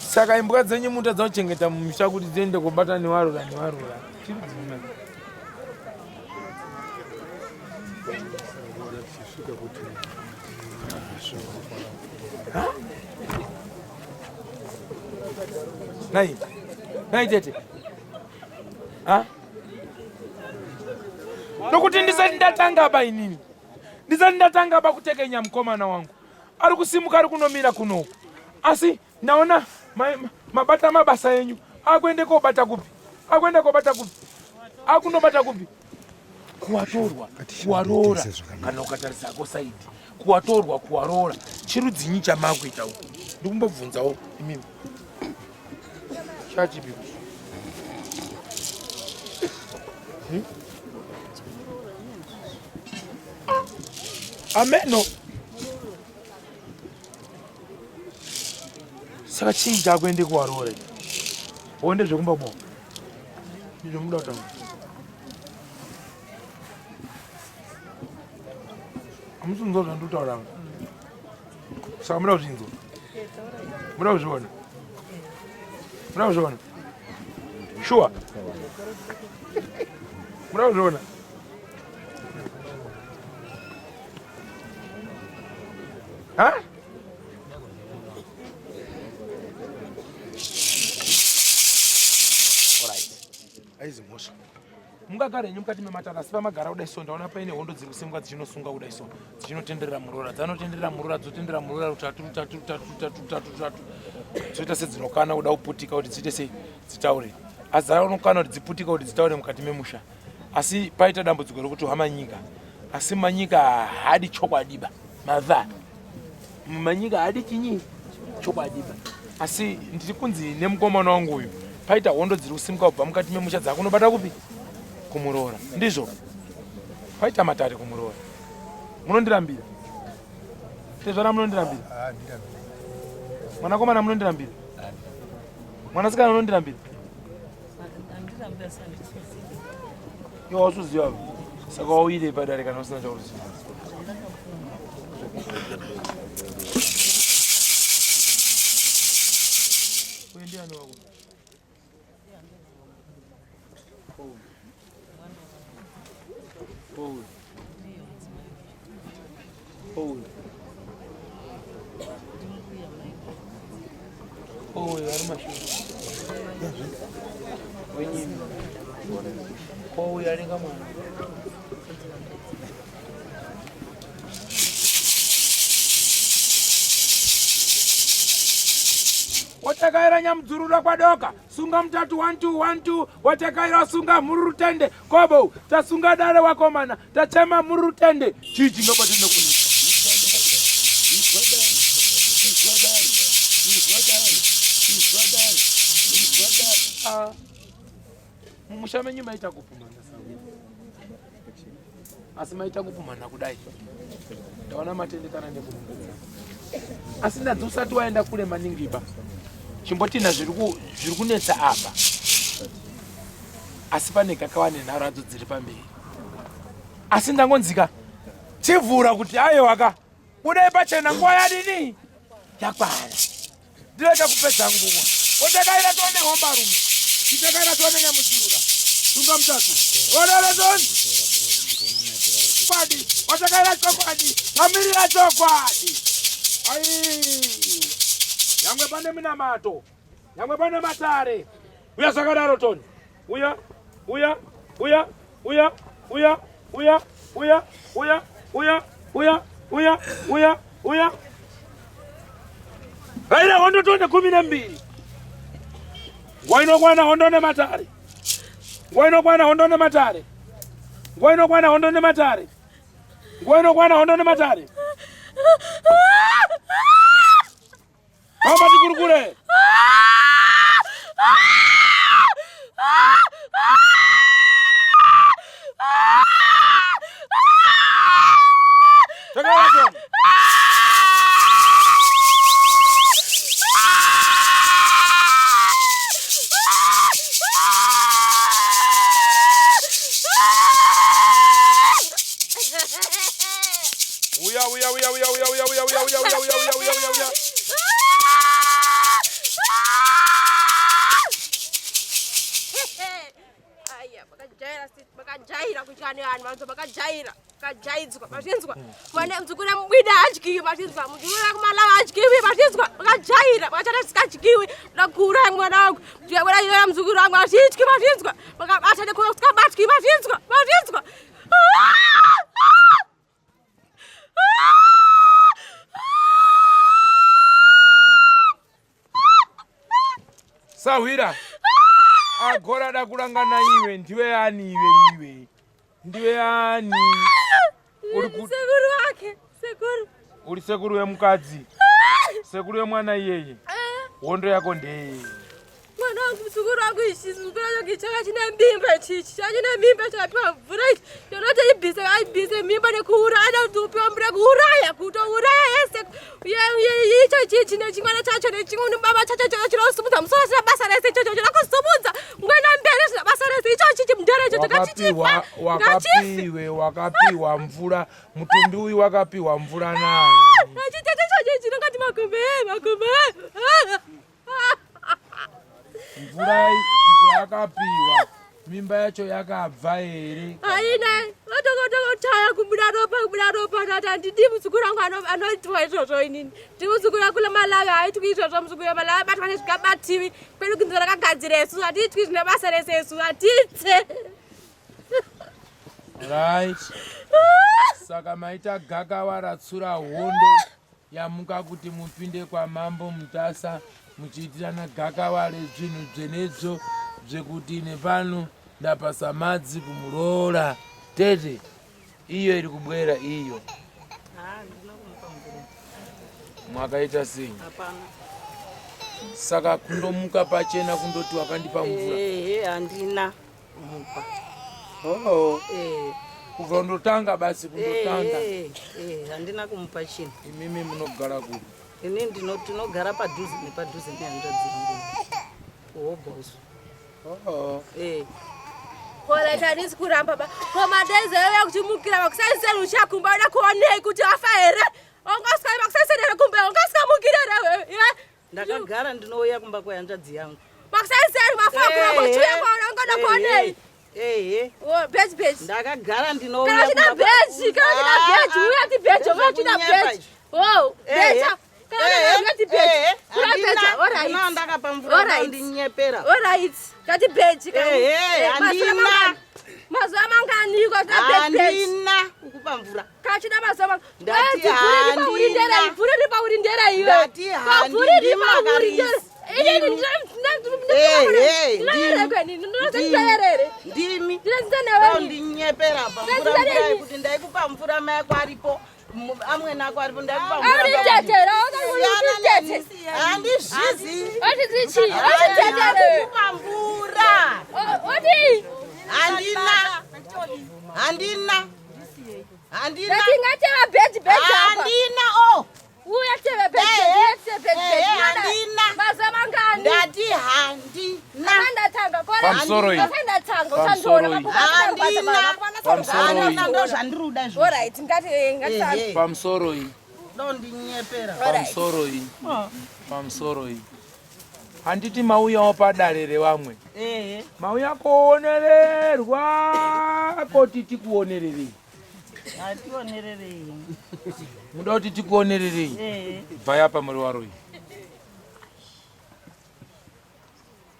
Saka imbwa dzenyu mutadza kuchengeta mumusha kuti dziende kobata newarura newarura. Chiri dzimwe. Nai. Nai tete. Ha? Nokuti ndisati ndatanga ba inini. Ndisati ndatanga ba kutekenya mukomana wangu. Ari kusimuka ari kunomira kunoku. Asi ndaona mabata mabasa enyu akuende kobata kupi? Akuenda kobata kupi? Akunobata kupi? Kuwatorwa, kuwaroora kana ukatarisa ko side. Kuwatorwa, kuwaroora. Chirudzinyi chamakuita uku? Ndikumbobvunzawo imimi. Chachipi? Hmm? Ameno. Saka chii chakuende kuwaroora? Uende zvekumba kwako. Ndizvo muda kutaura. Hamusi kunzwa zvandikutaura. Saka muda kuzvinzwa? Muda kuzviona? Muda kuzviona? Sure. Muda kuzviona? Ha? Alright. Aizi mhosva. Mungagara henyu mukati mematare asi pamagara kudai so ndaona paine hondo dziri kusimuka dzichinosunga kudai so dzichinotenderera muroora dzanotenderera muroora dzotenderera muroora rutatu rutatu rutatu rutatu rutatu rutatu dzoita sedzinokana kuda kuputika kuti dziite sei dzitaure asi dzanokana kuti dziputika kuti dzitaure mukati memusha asi paita dambudziko rekuti hwamanyika asi manyika haadi chokwadiba mava manyika haadi chinyi chokwadiba asi ndiri kunzi nemukomana wangu uyu paita hondo dziri kusimuka kubva mukati memusha dzakunobata kupi kumuroora ndizvo paita matare kumuroora munondirambira tezvara munondirambira ah, mwanakomana munondirambira mwanasikana unondirambira Iwe wasuziva saka wauyirei padare kana usina chauruziva? Uyu ndiani wako? Paul. Paul. Paul. Paul ari mashure. Wenyimi. Paul anenge mwana. Watakaira nyamudzurura kwadoka sunga mutatu 1 2 1 2 watakaira sunga mhururutende kobo tasunga dare wakomana tachema mhururutende chii chingabate nokunetsa ah, mumusha menyu maita kupumana asi maita kupumhana kudai ndaona matendekana nekurongedza asi ndadzi usati waenda kure maningi ba chimbotina zviri kunetsa apa asi pane gakawa nenharo adzo dziri pamberi asi ndangonzika chivhura kuti aiwaka budai pachena nguva yadini yakwana Ndirega kupedza nguva. Otakaira tione hombarume. Titakaira tione nyamudzurura. Tunga mutatu. Orere toni. Kwadi. Otakaira chokwadi. Tamirira chokwadi. Ai. Nyangwe pane minamato. Nyangwe pane matare. Uya zvakadaro Tony. Uya, uya, uya, uya, uya, uya, uya, uya, uya, uya, uya, uya, uya. Raira hondo tonde 12. Nguva inokwana hondo nematare. Nguva inokwana hondo nematare. Nguva inokwana hondo nematare. Nguva inokwana hondo nematare. Mama tikurukure. Uya, uya, uya, uya, uya, uya, uya, uya, uya, uya, uya, uya, uya, uya. Makajaira sis, makajaira kudya nevanhu vanzo makajaira, makajaidzwa, mazvinzwa. Mwana mzukuru mubwida adyiwi, mazvinzwa. Mzukuru kumalawi adyiwi, mazvinzwa. Makajaira, makachata zvisikadyiwi. Ndakura mwana wangu. Ndikabura mzukuru wangu azvidyi, mazvinzwa. Makabata nekuva kusikabatwi, mazvinzwa, mazvinzwa. Sahwira agora da kurangana iwe ndiwe ani iwe iwe ndiwe ani uri sekuru wake sekuru uri sekuru wemukadzi sekuru wemwana iyeye hondo yako ndeye Mwana wangu mzukuru wangu ichi mzukuru wangu chaka chine mimba chichi chaka chine mimba chakapiwa mvura ichi ndinoti ibvise aibvise mimba nekuuraya da kuti upiwa mvura kuuraya kutouraya yese icho chichi nechimwana chacho nechimwe baba chacho chacho chinosumudza musoro china basa rese ichocho chinoda kusumudza mwena mberi china basa rese icho chichi mudhara icho chakachichifa wakapiwe wakapiwa mvura mutumbi uyu wakapiwa mvura nani chitete chacho chinongati makumbe makumbe Mvura yakapiwa mimba yacho yakabva here? Haina, vatokotokotaya kubuda ropa kubuda ropa ndati handidi muzukuru wangu anoitwa izvozvo inini. Ndi muzukuru akula Malawi haitwi izvozvo muzukuru weMalawi abatwa nezvikabatiwi kwedu kunzi rakagadzira isu hatiitwi zvine basa rese isu hatitse. Right. Saka maita gakava ratsura hondo. Yamuka kuti mupinde kwaMambo Mutasa muchiitirana gakava rezvinhu dzvenedzvo zvekuti nepano ndapasa madzi kumuroora. Tete, iyo iri kubwera iyo. Mwakaita sei? Hapana. Saka kundomuka pachena kundoti wakandipa mvura. Ehe, handina. kumupa. Oh. Eh. Kubva kundotanga basi kundotanga. Eh, eh, handina kumupa chinhu. Imimi munogara kupi? Ini ndino tinogara padhuze nepadhuze nehanzvadzi yangu. Kuhobhozo. Oh. Eh. Kora handisi kuramba ba. Ko madaiza yauya kuchimukira makusaiseni uchakumba uda kuonei kuti afa here? Ungasika makusaiseni here kumba ungasingamukira here iwe? Ndakagara ndinouya kumba kwehanzvadzi yangu. Makusaiseni mafakura kuchuya kwaona ungoda kuonei? Ehe. Oh, beji beji. Ndakagara ndinouya. Kana uchida beji, kana uchida beji, uya ti beji, uya uchida beji. Oh, beja. Kana uchida beji. Uya beja, all right. Ndina ndakapa mvura ndinyepera. All right. Kati beji kana. Ehe, handina. Mazuva mangani kwa beji beji. Handina kukupa mvura. Kachida mazuva Ndati handina. Bvuri ripa uri ndera iwe. Ndati Bvuri ripa uri ndera. Inini ndimi ndinyepera pa mvura mvura kuti ndaikupa mvura mai ako aripo amwene ako aripo ndaikupa mvura handizvizi kupa mvura handina handina Handina. Ngatingateva bheji bheji apa. Handina oh. Uya teve bheji uya teve bheji bheji. Handina. Mazuva mangani? Ndati handina. Ndatanga kora. Pamusoro iyi. Ndatanga usandiona. Handina. Pamusoro iyi. Ndozvandiri kuda izvo. All right, ngati ngati. Pamusoro iyi. Ndondinyepera. Pamusoro iyi. Pamusoro iyi. Handiti mauyawo padare revamwe? Ehe. Mauya koonererwa koti tikuonererei? Hationererei. Muda kuti tikuonererei? Ehe. Bvai apa muri varoyi.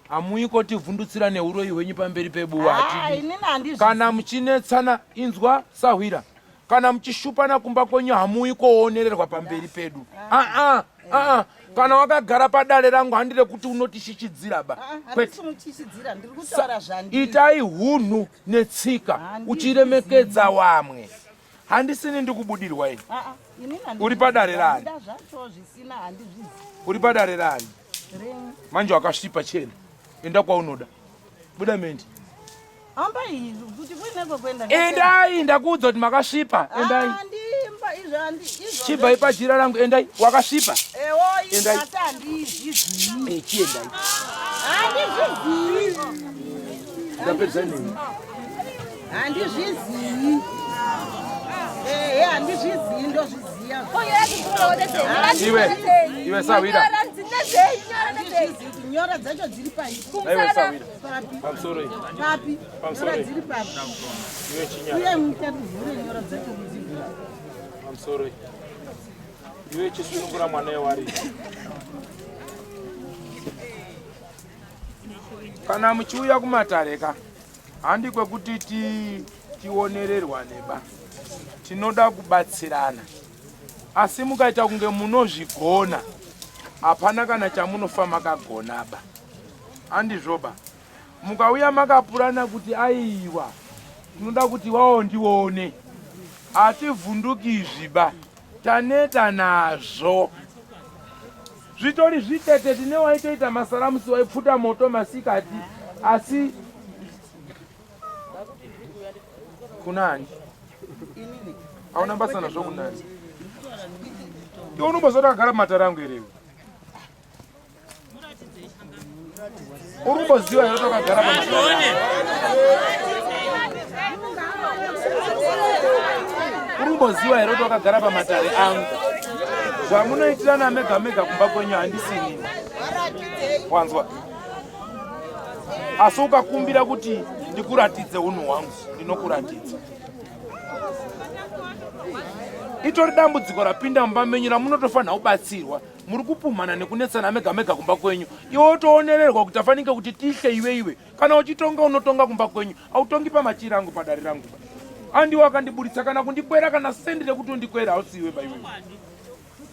Hamuyi kotivhundutsira neuroyi hwenyu pamberi pebuwa Ah, hatidi. inini handizvi. Kana muchinetsana inzwa sahwira. Kana muchishupana kumba kwenyu hamuyi koonererwa pamberi pedu. Aa, aa. Kana wakagara padare rangu handire kuti unotishichidzira ba. Ah, Kwete. Handisi muchishidzira, ndiri kutaura zvandiri. Itai hunhu netsika Handizvizivi. uchiremekedza wamwe. Handisini ndikubudirwa ini. Ah, ah, inini handizvizivi. Uri padare rani? Handida zvacho zvisina handizvizivi. Uri padare rani? Renyu. Manje wakasvipa chena. Enda kwaunoda. Buda mendi. Amba iyi kuti kuine kwekuenda. Endai ndakuudza kuti makasvipa. Endai. Handimba izvo handi izvo. Chibvai pajira rangu endai. Wakasvipa. Ewo izvo Endai. asi handizvizivi. Eh, chiendai. Handizvizivi. Ndapedza nemi. Handizvizivi. Ehe handizvizivi ndozviziva. Iwe, iwe sahwira. Handizvizivi kuti nyora dzacho dziri pai. Naiwe sawira. Papi. Pamusoro iyi. Papi. Pamusoro Nyora iyi. dziri papi. Iwe chinyara. Uye mutatuvhure nyora dzacho mudzivhure. Pamusoro iyi. Iwe chisunungura mwana wewari. Kana muchiuya kumatare ka handi kwekuti ti tionererwa neba. Tinoda kubatsirana. Asi mukaita kunge munozvigona hapana kana chamunofa makagonaba. Handizvoba. Mukauya makapurana kuti aiwa tinoda kuti wawo ndione. Hativhunduki izviba. Taneta nazvo. Zvitori zvitete tine waitoita masaramusi waipfuta moto masikati asi kunani hauna basa nazvo kunani iwe unombozoti akagara mumatare angu here iwe uri kumboziva here kuti wakagara pamatare uri kumboziva here kuti wakagara pamatare angu zvamunoitirana mega mega kumba kwenyu handisinini wanzwa asi ukakumbira kuti ndikuratidze unhu hwangu ndinokuratidza itori dambudziko rapinda mumba menyu ramunotofanira kubatsirwa muri kupumhana nekunetsana mega mega kumba kwenyu iwe wotoonererwa kuti afanike kuti tihle iwe iwe kana uchitonga unotonga kumba kwenyu autongi pamachira angu padare rangu andiwo akandiburitsa kana kundikwera kana sendi rekuti undikwera hausi iwe baiwe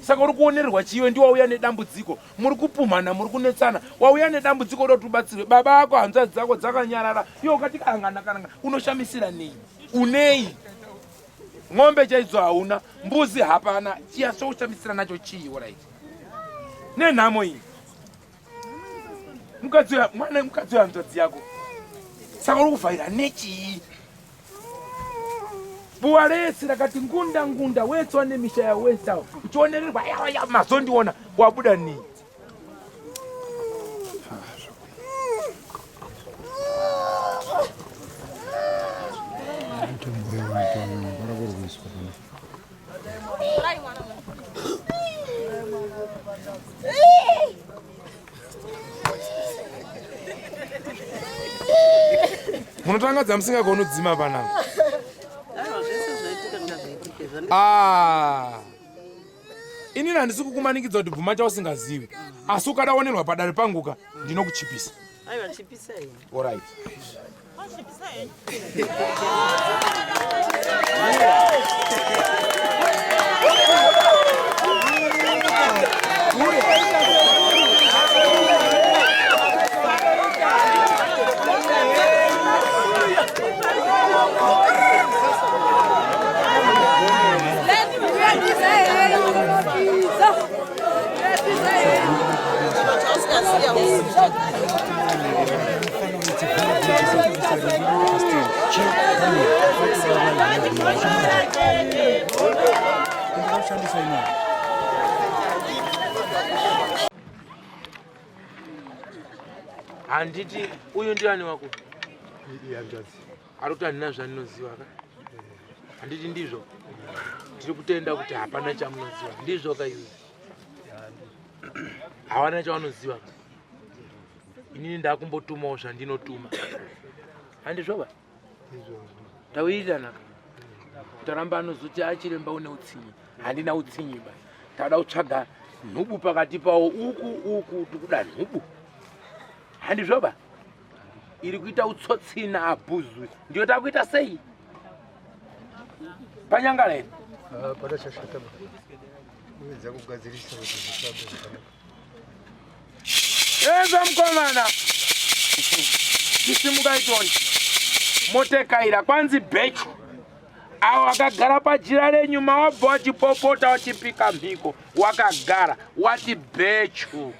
saka uri kuonererwa chiiwe ndiwo wauya nedambudziko muri kupumhana muri kunetsana wauya nedambudziko uda kuti ubatsirwe baba ako hanzvadzi dzako dzakanyarara iwe ukati kangana kananga unoshamisira nei unei Ng'ombe chaidzo hauna, mbuzi hapana, chiya chokushamisira nacho chii orit nenhamo iyi mukadzi uya mwana mukadzi uya hanzvadzi yako saka uri kuvhaira nechii buwa rese rakati ngunda ngunda wetse wane misha yawesa uchionererwa yaya mazondiona wabuda nei munotanga dzamusingagoni kudzima panapa ah. Inini handisi kukumanikidza kuti bvuma chausingazivi asi ukada onerwa padare panguka ndinokuchipisa. Aiwa chipisai. Alright. Handiti uyu ndiani wako? Ihanzvadzi. Ari kuti handina zvandinoziva ka? Handiti ndizvo? Tiri kutenda kuti hapana chamunoziva. Ndizvo ka izvi? Hawana chavanoziva ka? Inini ndakumbotumawo zvandinotuma. Handizvo ba? Tawirirana ka? Taramba anozoti achiremba une utsinye. Handina utsinye ba. Tada kutsvaga nhubu pakati pawo uku uku tikuda nhubu. Handizvo ba? Iri kuita utsotsina abhuzu. Ndiyo takuita sei? Panyangala here? Hapana chashata ba. Uedza kugadzirisa kuti zvifambe zvakanaka. Eza mukomana. Chisimuka itoni. Motekaira kwanzi bhechu. Awo akagara pajira renyu mawabva wachipopota wachipika mhiko wakagara wati bhechu.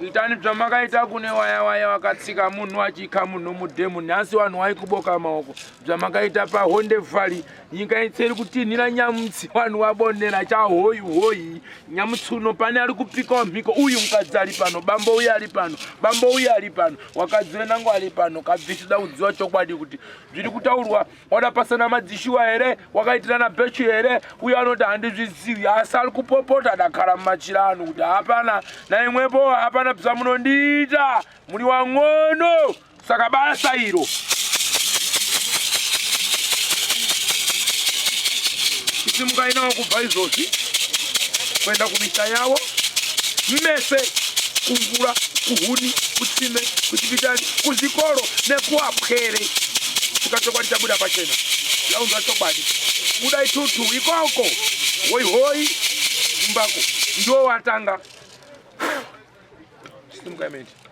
Itani zvamakaita kune waya waya wakatsika munhu wachika munhu mudhemu nhasi vanhu waikuboka maoko zvamakaita pahonde valley nyika yese iri kutinhira nyamutsi vanhu wabonera chahoyi hoyi nyamutsi uno pane ari kupikawo mhiko uyu mukadzi ari pano bambo uyu ari pano bambo uyu ari pano wakadzi wenango ari pano kabvisi da kudziwa chokwadi kuti zviri kutaurwa wada pasana madzishuwa here wakaitirana bhechu here uyo anoti handizvizivi asi ari kupopota dakara mumachira anhu kuti hapana naimwepo hapana. Maona bzamunondiita muri wang'ono saka basa iro chisimukai nawo kubva izvozvi kuenda kumisha yavo mese kumvura kuhuni kutsime kuchipitari kuzvikoro nekuapwere saka chokwadi chabuda pachena yaunza chokwadi budai tutu ikoko hoi hoi kumbako ndiwo watanga simukai mende.